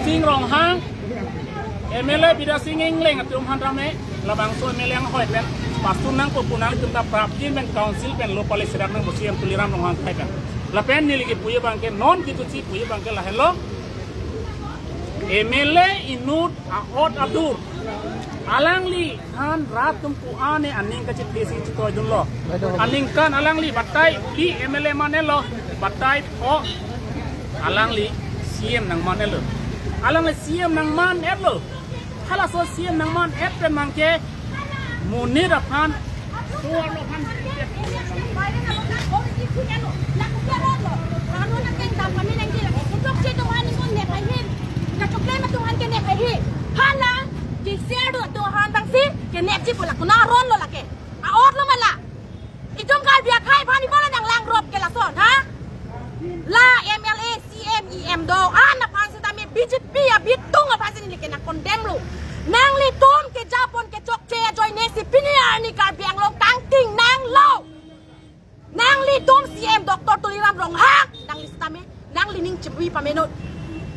Singh Ronghang MLA Bida Singh Engleng atum han rame labang so MLA ang hoi pen pasun nang ko punang tum ta prapjin ben council pen lopale sirak nang CM Tuliram Ronghang thai pen lapen niligi puye bangke non kitu chi puye bangke lahelo MLA inut ahot adur alangli han ratum ku ane aning ka chi phesi chi toy dun lo aning kan alangli batai li MLA mane lo batai pho alangli CM nang mane lo alangli CM nang man et lo hala so CM nang man et pen mangke munir aphan to lo phan La MLA CM EM do ana phan se tami BJP ya bitung a phan se ni ke na condemn lo nang li tom ke japon ke chok che join ne si piniar ni kar biang lo tang ting nang lo nang li tom CM Dr. Tuliram Ronghang nang li tami nang li ning chipui pameno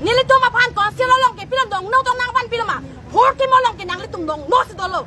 ni li tom a phan kon se lo long ke pilam dong no dong nang phan pilama phor ke mo long ke nang li tung dong no se do lo.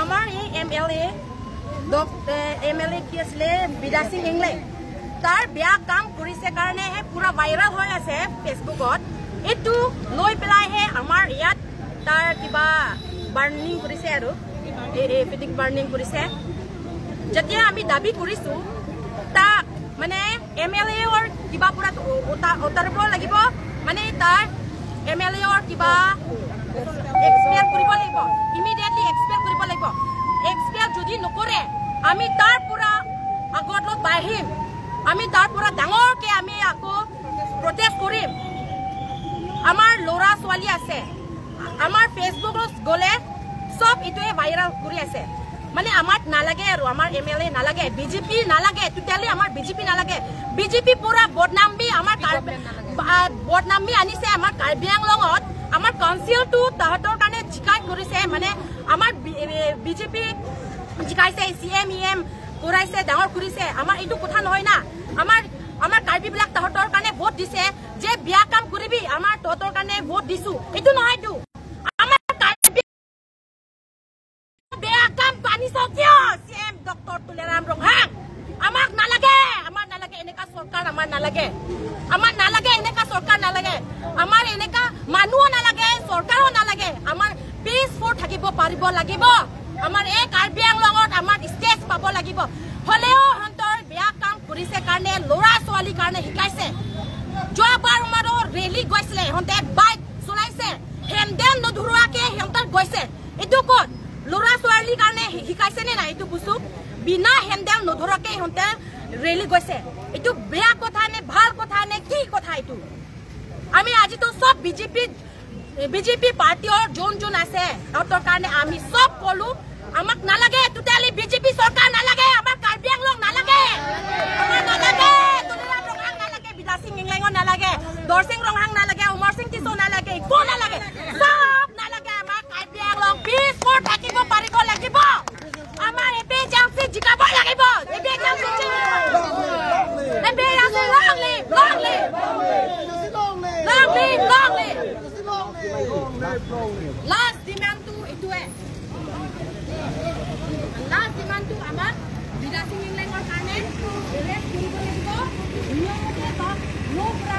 আমাৰ এই MLA MLA কি আছিলে বিদা সিং ইংলে তাৰ বেয়া কাম কৰিছে কাৰণেহে পুৰা ভাইৰেল হৈ আছে ফেচবুকত। এইটো লৈ পেলাইহে আমাৰ ইয়াত তাৰ কিবা বাৰ্ণিং কৰিছে আৰু ফিটিক বাৰ্ণিং কৰিছে। যেতিয়া আমি দাবী কৰিছো তাক মানে MLA ৰ কিবা পুৰা উতাৰিব লাগিব, মানে তাৰ MLA ৰ কিবা এক্সপেল কৰিব লাগিব, ইমিডিয়েটলি এক্সপেল কৰিব লাগিব। এক্সপেল যদি নকৰে আমি তাৰ পৰা আগত বাঢ়িম, আমি তাৰ পৰা ডাঙৰকে আমি আকৌ প্ৰটেষ্ট কৰিম। আমাৰ ল'ৰা ছোৱালী আছে, আমাৰ ফেচবুকত গ'লে চব এইটোৱে ভাইৰেল কৰি আছে। মানে আমাক নালাগে আৰু আমাৰ MLA নালাগে, বিজেপি নালাগে, টোটেলি আমাৰ বিজেপি নালাগে। বিজেপি পুৰা বদনামী আমাৰ বদনামী আনিছে আমাৰ কাৰ্বি আংলঙত। আমাৰ কাউন্সিলটো তাহাঁতৰ কাৰণে জিকাই কৰিছে, মানে আমাৰ বিজেপি জিকাইছে, CM EM কৰাইছে, ডাঙৰ কৰিছে। আমাৰ এইটো কথা নহয় না, আমাৰ আমাৰ কাৰ্বিবিলাক তাহাঁতৰ কাৰণে ভোট দিছে যে বিয়া কাম কৰিবি, আমাৰ তহঁতৰ কাৰণে ভোট দিছো, এইটো নহয়তো। আমাৰ কাৰ্বি বেয়া কাম আনিছ কিয় CM Dr. Tuliram Ronghang? আমাক নালাগে, আমাৰ নালাগে এনেকা চৰকাৰ, আমাৰ নালাগে, আমাৰ নালাগে এনেকা চৰকাৰ নালাগে, আমাৰ এনেকা মানুহো নালাগে, চৰকাৰো নালাগে। আমাৰ পিচফুল থাকিব পাৰিব লাগিব, আমাৰ এই কাৰ্বি আংলঙত আমাৰ ষ্টেজ পাব লাগিব। হ'লেও সিহঁতৰ বেয়া কাম কৰিছে কাৰণে ল'ৰা ছোৱালীৰ কাৰণে শিকাইছে। যোৱাবাৰ আমাৰো ৰেলী গৈছিলে, সিহঁতে বাইক চলাইছে, হেণ্ডেল নধৰোৱাকে সিহঁতৰ গৈছে। এইটো ক'ত ল'ৰা ছোৱালীৰ কাৰণে শিকাইছে নে নাই এইটো বস্তু? বিনা হেণ্ডেল নধৰাকে সিহঁতে ৰেলী গৈছে। এইটো বেয়া কথা নে ভাল কথা নে কি কথা এইটো? আমি আজিতো চব বিজেপি পাৰ্টীৰ যোন যোন আছে সিহঁতৰ কাৰণে আমি চব ক'লো আমাক নালাগে, টোটেলি বিজেপি চৰকাৰ নালাগে, আমাৰ কাৰ্বি আংলং নালাগে, আমাৰ নালাগে, তুলিৰাম ৰংহাং নালাগে, বিদা সিং ইংলেঙৰ নালাগে, দৰসিং ৰংহাং নালাগে, উমৰ সিং টিছো নালাগে, একো নালাগে, চব নালাগে। আমাৰ কাৰ্বি আংলং পিচফুল থাকিব পাৰিব লাগিব, আমাৰ এপিএলচি জিকাব লাগিব, APLC APLC long live, long live, long live, long live. Last ডিমাণ্ডটো এইটোৱে, লাষ্ট ডিমাণ্ডটো আমাক বিদা সিং ইংলেঙৰ কাৰণে এৰেষ্ট কৰিব লাগিব, নিয়মতে তাক ন পৰা